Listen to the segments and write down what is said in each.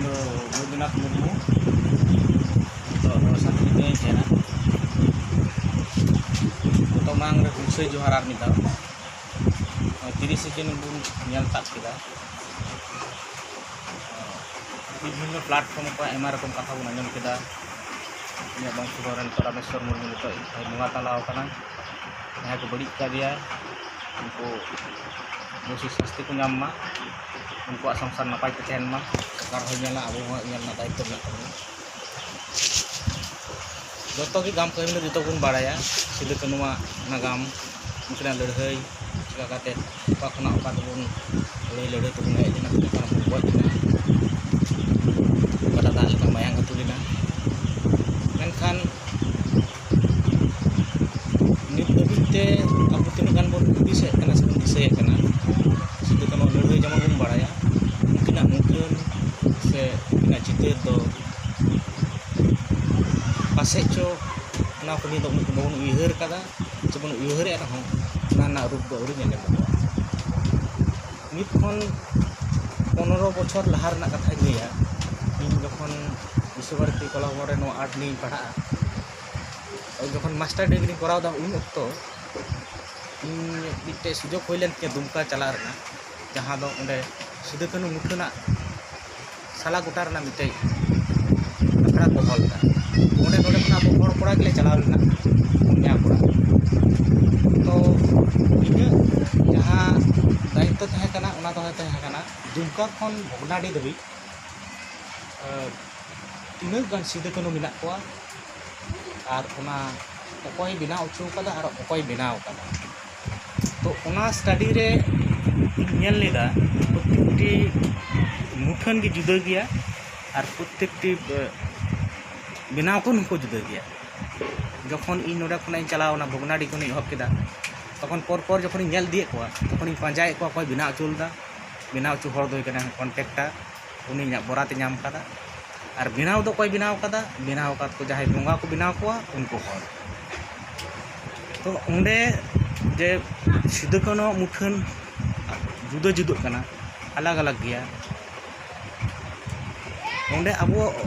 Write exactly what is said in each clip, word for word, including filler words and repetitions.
ᱫᱚ ᱵᱳᱭᱫᱚᱱᱟᱛᱷ ᱢᱩᱨᱢᱩ᱾ ᱱᱤᱛᱚᱜ ᱫᱚ ᱥᱟᱱᱛᱤᱱᱤᱠᱮᱛᱚᱱ ᱨᱮᱧ ᱛᱟᱦᱮᱱᱟ᱾ ᱡᱚᱛᱚ ᱢᱟᱲᱟᱝ ᱨᱮ ᱦᱩᱞᱥᱟᱹᱭ ᱡᱚᱦᱟᱨ ᱟᱨ ᱢᱤᱫ ᱫᱷᱟᱣ᱾ ᱱᱚᱜᱼᱚᱭ ᱛᱤᱨᱤᱥᱮ ᱡᱩᱱ ᱵᱚᱱ ᱧᱮᱞ ᱛᱟᱵ ᱠᱮᱫᱟ᱾ ᱵᱤᱵᱷᱤᱱᱱᱚ platform ᱠᱚ ᱟᱭᱢᱟ ᱨᱚᱠᱚᱢ ᱠᱟᱛᱷᱟ ᱵᱚᱱ ᱟᱸᱡᱚᱢ ᱠᱮᱫᱟ᱾ ᱤᱧᱟᱹᱜ ᱵᱚᱝᱥᱚᱫᱷᱚᱨ ᱨᱮᱱ ᱛᱚ ᱨᱟᱢᱮᱥᱣᱚᱨ ᱢᱩᱨᱢᱩ ᱱᱤᱛᱚᱜ ᱵᱚᱸᱜᱟ ᱛᱟᱞᱟ ᱟᱠᱟᱱᱟ᱾ ᱡᱟᱦᱟᱸᱭ ᱠᱚ ᱵᱟᱹᱲᱤᱡ ᱠᱟᱫᱮᱭᱟ, ᱩᱱᱠᱩ ᱫᱳᱥᱤ ᱥᱟᱥᱛᱤ ᱠᱚ ᱧᱟᱢ ᱢᱟ, ᱩᱱᱠᱩᱣᱟᱜ ᱥᱚᱝᱥᱟᱨ ᱱᱟᱯᱟᱭ ᱛᱮ ᱛᱟᱦᱮᱱ ᱢᱟ, ᱥᱚᱨᱠᱟᱨ ᱦᱚᱸᱭ ᱧᱮᱞᱟ, ᱟᱵᱚ ᱦᱚᱸ ᱧᱮᱞ ᱨᱮᱱᱟᱜ ᱫᱟᱭᱤᱛᱛᱚ ᱢᱮᱱᱟᱜ ᱛᱟᱵᱚᱱᱟ᱾ ᱡᱚᱛᱚ ᱜᱮ ᱜᱟᱢ ᱠᱟᱹᱦᱱᱤ ᱫᱚ ᱡᱚᱛᱚ ᱵᱚᱱ ᱵᱟᱲᱟᱭᱟ, ᱥᱤᱫᱩ ᱠᱟᱹᱱᱩᱣᱟᱜ ᱱᱟᱜᱟᱢ, ᱩᱱᱠᱤᱱᱟᱜ ᱞᱟᱹᱲᱦᱟᱹᱭ, ᱪᱤᱠᱟ ᱠᱟᱛᱮ ᱚᱠᱟ ᱠᱷᱚᱱᱟᱜ ᱚᱠᱟ ᱛᱮᱵᱚᱱ ᱞᱟᱹᱲᱦᱟᱹᱭ, ᱞᱟᱹᱲᱦᱟᱹᱭ ᱛᱮᱵᱚᱱ ᱦᱮᱡ ᱞᱮᱱᱟ, ᱛᱤᱱᱟᱹᱜ ᱜᱟᱱ ᱵᱚᱱ ᱜᱚᱡ ᱞᱮᱱᱟ, ᱜᱟᱰᱟ ᱫᱟᱜ ᱞᱮᱠᱟ ᱢᱟᱭᱟᱝ ᱟᱹᱛᱩ ᱞᱮᱱᱟ᱾ ᱢᱮᱱᱠᱷᱟᱱ ᱱᱤᱛ ᱫᱷᱟᱹᱵᱤᱡ ᱛᱮ ᱟᱵᱚ ᱛᱤᱱᱟᱹᱜ ᱜᱟᱱ ᱵᱚᱱ ᱦᱩᱫᱤᱥᱮᱫ ᱠᱟᱱᱟ ᱥᱮᱵᱚᱱ ᱫᱤᱥᱟᱹᱭᱮᱫ ᱠᱟᱱᱟ, ᱥᱤᱫᱩ ᱠᱟᱹᱱᱩ ᱞᱟᱹᱲᱦᱟᱹᱭ ᱡᱮᱢᱚᱱ ᱵᱚᱱ ᱵᱟᱲᱟᱭᱟ, ᱩᱱᱠᱤᱱᱟᱜ ᱢᱩᱴᱷᱟᱹᱱ ᱥᱮ ᱩᱱᱠᱤᱱᱟᱜ ᱪᱤᱛᱟᱹᱨ ᱫᱚ ᱯᱟᱥᱮᱡ ᱪᱚ ᱚᱱᱟ ᱠᱚ ᱱᱤᱭᱟᱹ ᱫᱚ ᱩᱱᱟᱹᱜ ᱵᱟᱵᱚᱱ ᱩᱭᱦᱟᱹᱨ ᱠᱟᱫᱟ, ᱥᱮᱵᱚᱱ ᱩᱭᱦᱟᱹᱨᱮᱫ ᱨᱮᱦᱚᱸ ᱚᱱᱟ ᱨᱮᱱᱟᱜ ᱨᱩᱯ ᱫᱚ ᱟᱹᱣᱨᱤ ᱧᱮᱞ ᱧᱟᱢᱚᱜᱼᱟ᱾ ᱱᱤᱛ ᱠᱷᱚᱱ ᱯᱚᱱᱨᱚ ᱵᱚᱪᱷᱚᱨ ᱞᱟᱦᱟ ᱨᱮᱱᱟᱜ ᱠᱟᱛᱷᱟᱧ ᱞᱟᱹᱭᱟ, ᱤᱧ ᱡᱚᱠᱷᱚᱱ ᱵᱤᱥᱥᱚ ᱵᱷᱟᱨᱚᱛᱤ ᱠᱚᱞᱟ ᱵᱷᱚᱵᱚᱱ ᱨᱮ ᱱᱚᱣᱟ art ᱱᱤᱭᱮᱧ ᱯᱟᱲᱦᱟᱜᱼᱟ, ᱡᱚᱠᱷᱚᱱ master degree ᱠᱚᱨᱟᱣ ᱮᱫᱟ, ᱩᱱ ᱚᱠᱛᱚ ᱤᱧ ᱢᱤᱫᱴᱮᱡ ᱥᱩᱡᱳᱜᱽ ᱦᱩᱭ ᱞᱮᱱ ᱛᱤᱧᱟᱹ ᱫᱩᱢᱠᱟ ᱪᱟᱞᱟᱜ ᱨᱮᱱᱟᱜ, ᱡᱟᱦᱟᱸ ᱫᱚ ᱚᱸᱰᱮ ᱥᱤᱫᱩ ᱠᱟᱹᱱᱩ ᱢᱩᱴᱷᱟᱹᱱᱟᱜ ᱥᱟᱞᱟ ᱜᱚᱴᱟ ᱨᱮᱱᱟᱜ ᱢᱤᱫᱴᱮᱡ ᱟᱠᱷᱲᱟ ᱠᱚ ᱦᱚᱞ ᱮᱫᱟ᱾ ᱚᱸᱰᱮ ᱱᱚᱰᱮ ᱠᱷᱚᱱᱟᱜ ᱟᱵᱚ ᱦᱚᱲ ᱠᱚᱲᱟ ᱜᱮᱞᱮ ᱪᱟᱞᱟᱣ ᱞᱮᱱᱟ, ᱯᱩᱱᱭᱟ ᱠᱚᱲᱟ᱾ ᱛᱚ ᱤᱧᱟᱹᱜ ᱡᱟᱦᱟᱸ ᱫᱟᱭᱤᱛᱛᱚ ᱛᱟᱦᱮᱸ ᱠᱟᱱᱟ, ᱚᱱᱟ ᱫᱚ ᱛᱟᱦᱮᱸ ᱠᱟᱱᱟ ᱫᱩᱢᱠᱟ ᱠᱷᱚᱱ ᱵᱷᱚᱜᱽᱱᱟᱰᱤ ᱫᱷᱟᱹᱵᱤᱡ ᱛᱤᱱᱟᱹᱜ ᱜᱟᱱ ᱥᱤᱫᱩ ᱠᱟᱹᱱᱩ ᱢᱮᱱᱟᱜ ᱠᱚᱣᱟ ᱟᱨ ᱚᱱᱟ ᱚᱠᱚᱭ ᱵᱮᱱᱟᱣ ᱦᱚᱪᱚ ᱠᱟᱫᱟ ᱟᱨ ᱚᱠᱚᱭ ᱵᱮᱱᱟᱣ ᱠᱟᱫᱟ᱾ ᱛᱚ ᱚᱱᱟ study ᱨᱮ ᱤᱧ ᱧᱮᱞ ᱞᱮᱫᱟ, ᱯᱨᱚᱛᱮᱠᱴᱤ ᱢᱩᱴᱷᱟᱹᱱ ᱜᱮ ᱡᱩᱫᱟᱹ ᱜᱮᱭᱟ ᱟᱨ ᱯᱨᱚᱛᱮᱠᱴᱤ, ᱮ, ᱵᱮᱱᱟᱣ ᱠᱚ ᱦᱚᱸᱠᱚ ᱡᱩᱫᱟᱹ ᱜᱮᱭᱟ᱾ ᱡᱚᱠᱷᱚᱱ ᱤᱧ ᱱᱚᱰᱮ ᱠᱷᱚᱱᱟᱜ ᱤᱧ ᱪᱟᱞᱟᱣ ᱮᱱᱟ, ᱵᱷᱚᱜᱽᱱᱟᱰᱤ ᱠᱷᱚᱱᱤᱧ ᱮᱦᱚᱵ ᱠᱮᱫᱟ, ᱛᱚᱠᱷᱚᱱ ᱯᱚᱨ ᱯᱚᱨ ᱡᱚᱠᱷᱚᱱᱤᱧ ᱧᱮᱞ ᱤᱫᱤᱭᱮᱫ ᱠᱚᱣᱟ, ᱛᱚᱠᱷᱚᱱᱤᱧ ᱯᱟᱸᱡᱟᱭᱮᱫ ᱠᱚᱣᱟ ᱚᱠᱚᱭ ᱵᱮᱱᱟᱣ ᱦᱚᱪᱚ ᱞᱮᱫᱟ᱾ ᱵᱮᱱᱟᱣ ᱦᱚᱪᱚ ᱦᱚᱲ ᱫᱚᱭ ᱠᱟᱱᱟ contractor, ᱩᱱᱤ ᱤᱧᱟᱹᱜ ᱵᱚᱨᱟᱛ ᱮ ᱧᱟᱢ ᱠᱟᱫᱟ᱾ ᱟᱨ ᱵᱮᱱᱟᱣ ᱫᱚ ᱚᱠᱚᱭ ᱵᱮᱱᱟᱣ ᱠᱟᱫᱟ? ᱵᱮᱱᱟᱣ ᱟᱠᱟᱫ ᱠᱚ ᱡᱟᱦᱟᱸᱭ ᱵᱚᱸᱜᱟ ᱠᱚ ᱵᱮᱱᱟᱣ ᱠᱚᱣᱟ, ᱩᱱᱠᱩ ᱦᱚᱲ᱾ ᱛᱚ ᱚᱸᱰᱮ ᱡᱮ ᱥᱤᱫᱩ ᱠᱟᱹᱱᱩᱣᱟᱜ ᱢᱩᱴᱷᱟᱹᱱ ᱡᱩᱫᱟᱹ ᱡᱩᱫᱟᱹᱜ ᱠᱟᱱᱟ, ᱟᱞᱟᱜᱽ ᱟᱞᱟᱜᱽ ᱜᱮᱭᱟ, ᱱᱚᱰᱮ ᱟᱵᱚ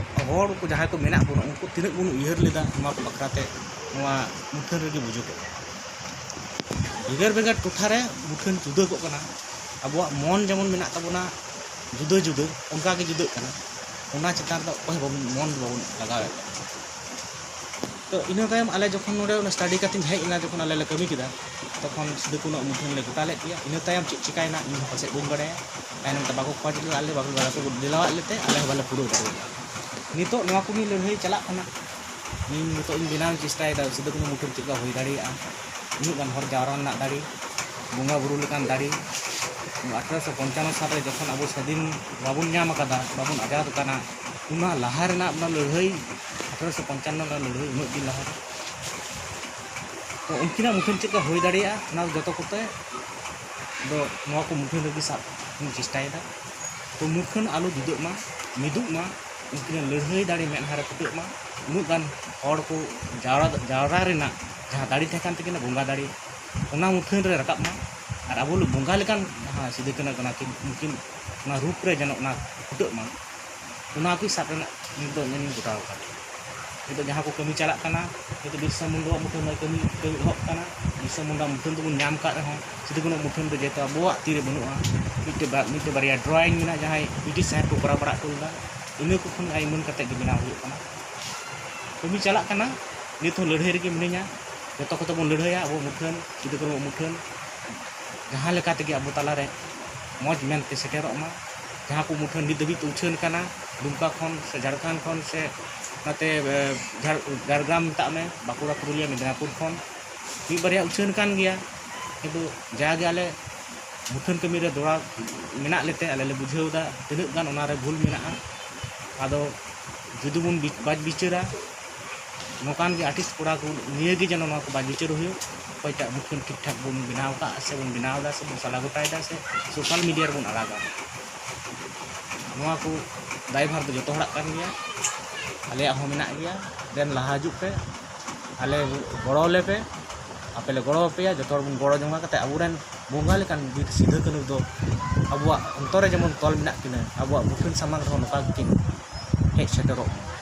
ᱦᱚᱲ ᱠᱚ ᱡᱟᱦᱟᱸᱭ ᱠᱚ ᱢᱮᱱᱟᱜ ᱵᱚᱱᱟ, ᱩᱱᱠᱩ ᱛᱤᱱᱟᱹᱜ ᱵᱚᱱ ᱩᱭᱦᱟᱹᱨ ᱞᱮᱫᱟ ᱱᱚᱣᱟ ᱠᱚ ᱵᱟᱠᱷᱨᱟ ᱛᱮ, ᱱᱚᱣᱟ ᱢᱩᱴᱷᱟᱹᱱ ᱨᱮᱜᱮ ᱵᱩᱡᱩᱜᱚᱜ ᱠᱟᱱᱟ᱾ ᱵᱷᱮᱜᱟᱨ ᱵᱷᱮᱜᱟᱨ ᱴᱚᱴᱷᱟ ᱨᱮ ᱢᱩᱴᱷᱟᱹᱱ ᱡᱩᱫᱟᱹᱜᱚᱜ ᱠᱟᱱᱟ᱾ ᱟᱵᱚᱣᱟᱜ ᱢᱚᱱ ᱡᱮᱢᱚᱱ ᱢᱮᱱᱟᱜ ᱛᱟᱵᱚᱱᱟ ᱡᱩᱫᱟᱹ ᱡᱩᱫᱟᱹ, ᱚᱱᱠᱟ ᱜᱮ ᱡᱩᱫᱟᱹᱜ ᱠᱟᱱᱟ᱾ ᱚᱱᱟ ᱪᱮᱛᱟᱱ ᱨᱮᱫᱚ ᱚᱠᱚᱭ ᱦᱚᱸ ᱵᱟᱵᱚᱱ, ᱢᱚᱱ ᱫᱚ ᱵᱟᱵᱚᱱ ᱞᱟᱜᱟᱣᱮᱫ ᱠᱟᱱᱟ᱾ ᱛᱚ ᱤᱱᱟᱹ ᱛᱟᱭᱚᱢ ᱟᱞᱮ ᱡᱚᱠᱷᱚᱱ ᱱᱚᱰᱮ ᱚᱱᱟ ᱥᱴᱟᱰᱤ ᱠᱟᱛᱮᱧ ᱦᱮᱡ ᱮᱱᱟ, ᱡᱚᱠᱷᱚᱱ ᱟᱞᱮ ᱞᱮ ᱠᱟᱹᱢᱤ ᱠᱮᱫᱟ, ᱛᱚᱠᱷᱚᱱ ᱥᱤᱫᱩ ᱠᱟᱹᱱᱦᱩ ᱢᱩᱴᱷᱟᱹᱱ ᱞᱮ ᱜᱚᱴᱟ ᱞᱮᱫ ᱜᱮᱭᱟ᱾ ᱤᱱᱟᱹ ᱛᱟᱭᱚᱢ ᱪᱮᱫ ᱪᱤᱠᱟᱭᱮᱱᱟ ᱤᱧ ᱦᱚᱸ ᱯᱟᱥᱮᱡ ᱵᱟᱹᱧ ᱵᱟᱲᱟᱭᱟ᱾ ᱛᱟᱭᱱᱚᱢ ᱛᱮ ᱵᱟᱠᱚ ᱠᱷᱚᱡᱽ ᱞᱮᱫᱟ, ᱟᱞᱮ ᱵᱟᱠᱚ, ᱵᱟᱠᱚ ᱰᱮᱞᱟᱣᱟᱫ ᱞᱮᱛᱮ ᱟᱞᱮ ᱦᱚᱸ ᱵᱟᱞᱮ ᱯᱩᱨᱟᱹᱣ ᱫᱟᱲᱮᱭᱟᱫᱟ᱾ ᱱᱤᱛᱚᱜ ᱱᱚᱣᱟ ᱠᱚ ᱱᱤᱭᱮ ᱞᱟᱹᱲᱦᱟᱹᱭ ᱪᱟᱞᱟᱜ ᱠᱟᱱᱟ᱾ ᱤᱧ ᱱᱤᱛᱚᱜ ᱤᱧ ᱵᱮᱱᱟᱣ ᱤᱧ ᱪᱮᱥᱴᱟᱭᱮᱫᱟ ᱥᱤᱫᱩ ᱠᱟᱹᱱᱦᱩ ᱢᱩᱴᱷᱟᱹᱱ ᱪᱮᱫ ᱞᱮᱠᱟ ᱦᱩᱭ ᱫᱟᱲᱮᱭᱟᱜᱼᱟ, ᱩᱱᱟᱹᱜ ᱜᱟᱱ ᱦᱚᱲ ᱡᱟᱣᱨᱟ ᱨᱮᱱᱟᱜ ᱫᱟᱲᱮ, ᱵᱚᱸᱜᱟ ᱵᱩᱨᱩ ᱞᱮᱠᱟᱱ ᱫᱟᱲᱮ᱾ ᱟᱴᱷᱨᱚᱥᱚ ᱯᱚᱧᱪᱟᱱᱱᱚ ᱥᱟᱞ ᱨᱮ ᱡᱚᱠᱷᱚᱱ ᱟᱵᱚ ᱥᱟᱹᱫᱷᱤᱱ ᱵᱟᱵᱚᱱ ᱧᱟᱢ ᱟᱠᱟᱫᱟ, ᱵᱟᱵᱚᱱ ᱟᱡᱟᱫ ᱟᱠᱟᱱᱟ, ᱚᱱᱟ ᱞᱟᱦᱟ ᱨᱮᱱᱟᱜ ᱚᱱᱟ ᱞᱟᱹᱲᱦᱟᱹᱭ, ᱟᱴᱷᱨᱚᱥᱚ ᱯᱚᱧᱪᱟᱱᱱᱚ ᱨᱮᱱᱟᱜ ᱞᱟᱹᱲᱦᱟᱹᱭ, ᱩᱱᱟᱹᱜ ᱫᱤᱱ ᱞᱟᱦᱟ ᱨᱮ᱾ ᱛᱚ ᱩᱱᱠᱤᱱᱟᱜ ᱢᱩᱴᱷᱟᱹᱱ ᱪᱮᱫ ᱞᱮᱠᱟ ᱦᱩᱭ ᱫᱟᱲᱮᱭᱟᱜᱼᱟ, ᱚᱱᱟ ᱡᱚᱛᱚ ᱠᱚᱛᱮ ᱫᱚ ᱱᱚᱣᱟ ᱠᱚ ᱢᱩᱴᱷᱟᱹᱱ ᱨᱮᱜᱮ ᱥᱟᱵ ᱵᱚᱱ ᱪᱮᱥᱴᱟᱭᱮᱫᱟ᱾ ᱛᱚ ᱢᱩᱴᱷᱟᱹᱱ ᱟᱞᱚ ᱡᱩᱫᱟᱹᱜ ᱢᱟ, ᱢᱤᱫᱚᱜ ᱢᱟ, ᱩᱱᱠᱤᱱᱟᱜ ᱞᱟᱹᱲᱦᱟᱹᱭ ᱫᱟᱲᱮ ᱢᱮᱫᱦᱟ ᱨᱮ ᱯᱷᱩᱴᱟᱹᱜ ᱢᱟ, ᱩᱱᱟᱹᱜ ᱜᱟᱱ ᱦᱚᱲ ᱠᱚ ᱡᱟᱣᱨᱟ, ᱡᱟᱣᱨᱟ ᱨᱮᱱᱟᱜ ᱡᱟᱦᱟᱸ ᱫᱟᱲᱮ ᱛᱟᱦᱮᱸ ᱠᱟᱱ ᱛᱟᱹᱠᱤᱱᱟ, ᱵᱚᱸᱜᱟ ᱫᱟᱲᱮ, ᱚᱱᱟ ᱢᱩᱴᱷᱟᱹᱱ ᱨᱮ ᱨᱟᱠᱟᱵ ᱢᱟ᱾ ᱟᱨ ᱟᱵᱚ ᱵᱚᱸᱜᱟ ᱞᱮᱠᱟᱱ ᱡᱟᱦᱟᱸ ᱥᱤᱫᱩ ᱠᱟᱹᱱᱦᱩ ᱠᱟᱱᱟ ᱠᱤᱱ, ᱩᱱᱠᱤᱱ ᱚᱱᱟ ᱨᱩᱯ ᱨᱮ ᱡᱮᱱᱚ ᱚᱱᱟ ᱯᱷᱩᱴᱟᱹᱜ ᱢᱟ, ᱚᱱᱟ ᱠᱚ ᱥᱟᱵ ᱨᱮᱱᱟᱜ ᱱᱤᱛ ᱫᱚ ᱤᱧ ᱜᱚᱴᱟᱣ ᱟᱠᱟᱫᱟ᱾ ᱱᱤᱛᱚᱜ ᱡᱟᱦᱟᱸ ᱠᱚ ᱠᱟᱹᱢᱤ ᱪᱟᱞᱟᱜ ᱠᱟᱱᱟ, ᱱᱤᱛᱚᱜ ᱵᱤᱨᱥᱟ ᱢᱩᱱᱰᱟᱣᱟᱜ ᱢᱩᱴᱷᱟᱹᱱ ᱨᱮ ᱠᱟᱹᱢᱤ, ᱠᱟᱹᱢᱤ ᱮᱦᱚᱵ ᱠᱟᱱᱟ᱾ ᱵᱤᱨᱥᱟ ᱢᱩᱱᱰᱟ ᱢᱩᱴᱷᱟᱹᱱ ᱫᱚᱵᱚᱱ ᱧᱟᱢ ᱟᱠᱟᱫ ᱨᱮᱦᱚᱸ, ᱥᱤᱫᱩ ᱠᱟᱹᱱᱦᱩ ᱢᱩᱴᱷᱟᱹᱱ ᱫᱚ ᱡᱮᱦᱮᱛᱩ ᱟᱵᱚᱣᱟᱜ ᱛᱤᱨᱮ ᱵᱟᱹᱱᱩᱜᱼᱟ, ᱢᱤᱫᱴᱮᱡ ᱵᱟ-, ᱢᱤᱫᱴᱮᱡ ᱵᱟᱨᱭᱟ ᱰᱨᱚᱭᱤᱝ ᱢᱮᱱᱟᱜᱼᱟ, ᱡᱟᱦᱟᱸᱭ ᱵᱨᱤᱴᱤᱥ ᱥᱟᱦᱮᱵᱽ ᱠᱚ ᱠᱚᱨᱟᱣ ᱵᱟᱲᱟ ᱦᱚᱴᱚ ᱞᱮᱫᱟ, ᱤᱱᱟᱹ ᱠᱚ ᱠᱷᱚᱱ ᱟᱭᱢᱟᱹᱱ ᱠᱟᱛᱮ ᱜᱮ ᱵᱮᱱᱟᱣ ᱦᱩᱭᱩᱜ ᱠᱟᱱᱟ᱾ ᱠᱟᱹᱢᱤ ᱪᱟᱞᱟᱜ ᱠᱟᱱᱟ, ᱱᱤᱛ ᱦᱚᱸ ᱞᱟᱹᱲᱦᱟᱹᱭ ᱨᱮᱜᱮ ᱢᱤᱱᱟᱹᱧᱟ᱾ ᱡᱚᱛᱚ ᱠᱚᱛᱮ ᱵᱚᱱ ᱞᱟᱹᱲᱦᱟᱹᱭᱟ, ᱟᱵᱚ ᱢᱩᱴᱷᱟᱹᱱ, ᱥᱤᱫᱩ ᱠᱟᱹᱱᱦᱩ ᱢᱩᱴᱷᱟᱹᱱ ᱡᱟᱦᱟᱸ ᱞᱮᱠᱟ ᱛᱮᱜᱮ ᱟᱵᱚ ᱛᱟᱞᱟᱨᱮ ᱢᱚᱡᱽ ᱢᱮᱱᱛᱮ ᱥᱮᱴᱮᱨᱚᱜ ᱢᱟ᱾ ᱡᱟᱦᱟᱸ ᱠᱚ ᱢᱩᱴᱷᱟᱹᱱ ᱱᱤᱛ ᱫᱷᱟᱹᱵᱤᱡ ᱛᱮ ᱩᱪᱷᱟᱹᱱ ᱠᱟᱱᱟ, ᱫᱩᱢᱠᱟ ᱠᱷᱚᱱ ᱥᱮ ᱡᱷᱟᱲᱠᱷᱚᱸᱰ ᱠᱷᱚᱱ ᱥᱮ ᱱᱚᱛᱮ, ᱮ, ᱡᱷᱟᱲ-, ᱡᱷᱟᱲᱜᱨᱟᱢ ᱢᱮᱛᱟᱜ ᱢᱮ, ᱵᱟᱸᱠᱩᱲᱟ, ᱯᱩᱨᱩᱞᱤᱭᱟᱹ, ᱢᱮᱫᱽᱱᱟᱯᱩᱨ ᱠᱷᱚᱱ ᱢᱤᱫ ᱵᱟᱨᱭᱟ ᱩᱪᱷᱟᱹᱱ ᱠᱟᱱ ᱜᱮᱭᱟ, ᱠᱤᱱᱛᱩ ᱡᱟᱜᱮ ᱟᱞᱮ ᱢᱩᱴᱷᱟᱹᱱ ᱠᱟᱹᱢᱤ ᱨᱮ ᱡᱚᱲᱟᱣ ᱢᱮᱱᱟᱜ ᱞᱮᱛᱮ ᱟᱞᱮ ᱞᱮ ᱵᱩᱡᱷᱟᱹᱣ ᱮᱫᱟ ᱛᱤᱱᱟᱹᱜ ᱜᱟᱱ ᱚᱱᱟ ᱨᱮ ᱵᱷᱩᱞ ᱢᱮᱱᱟᱜᱼᱟ᱾ ᱟᱫᱚ ᱡᱩᱫᱤ ᱵᱚᱱ ᱵᱤ-, ᱵᱟᱡᱽ ᱵᱤᱪᱟᱹᱨᱟ, ᱱᱚᱝᱠᱟᱱ ᱜᱮ ᱟᱨᱴᱤᱥᱴ ᱠᱚᱲᱟ ᱠᱚ ᱱᱤᱭᱟᱹ ᱜᱮ ᱡᱮᱱᱚ ᱱᱚᱣᱟ ᱠᱚ ᱵᱟᱡᱽ ᱵᱤᱪᱟᱹᱨ ᱦᱩᱭᱩᱜ, ᱚᱠᱚᱭᱴᱟᱜ ᱢᱩᱴᱷᱟᱹᱱ ᱴᱷᱤᱠ ᱴᱷᱟᱠ ᱵᱚᱱ ᱵᱮᱱᱟᱣ ᱟᱠᱟᱫ ᱥᱮ ᱵᱚᱱ ᱵᱮᱱᱟᱣ ᱮᱫᱟ ᱥᱮ ᱵᱚᱱ ᱥᱟᱞᱟ ᱜᱚᱴᱟᱭᱮᱫᱟ ᱥᱮ ᱥᱳᱥᱟᱞ ᱢᱤᱰᱤᱭᱟ ᱨᱮᱵᱚᱱ ᱟᱲᱟᱜᱟ᱾ ᱱᱚᱣᱟ ᱠᱚ ᱫᱟᱭᱵᱷᱟᱨ ᱫᱚ ᱡᱚᱛᱚ ᱦᱚᱲᱟᱜ ᱠᱟᱱ ᱜᱮᱭᱟ, ᱟᱞᱮᱭᱟᱜ ᱦᱚᱸ ᱢᱮᱱᱟᱜ ᱜᱮᱭᱟ᱾ ᱫᱮᱱ ᱞᱟᱦᱟ ᱦᱤᱡᱩᱜ ᱯᱮ, ᱟᱞᱮ ᱜᱚᱲᱚ ᱟᱞᱮ ᱯᱮ, ᱟᱯᱮ ᱞᱮ ᱜᱚᱲᱚ ᱟᱯᱮᱭᱟ᱾ ᱡᱚᱛᱚ ᱦᱚᱲ ᱵᱚᱱ ᱜᱚᱲᱚ ᱡᱚᱝᱟ ᱠᱟᱛᱮ ᱟᱵᱚᱨᱮᱱ ᱵᱚᱸᱜᱟ ᱞᱮᱠᱟᱱ ᱵᱤᱨ ᱥᱤᱫᱷᱟᱹ ᱠᱟᱹᱱᱦᱩ ᱫᱚ ᱟᱵᱚᱣᱟᱜ ᱚᱱᱛᱚᱨ ᱨᱮ ᱡᱮᱢᱚᱱ ᱛᱚᱞ ᱢᱮᱱᱟᱜ ᱠᱤᱱᱟ, ᱟᱵᱚᱣᱟᱜ ᱢᱩᱴᱷᱟᱹᱱ ᱥᱟᱢᱟᱝ ᱨᱮᱦᱚᱸ ᱱᱚᱝᱠᱟ ᱜᱮᱠᱤᱱ ᱥᱮᱴᱮᱨᱚᱜ ᱢᱟ᱾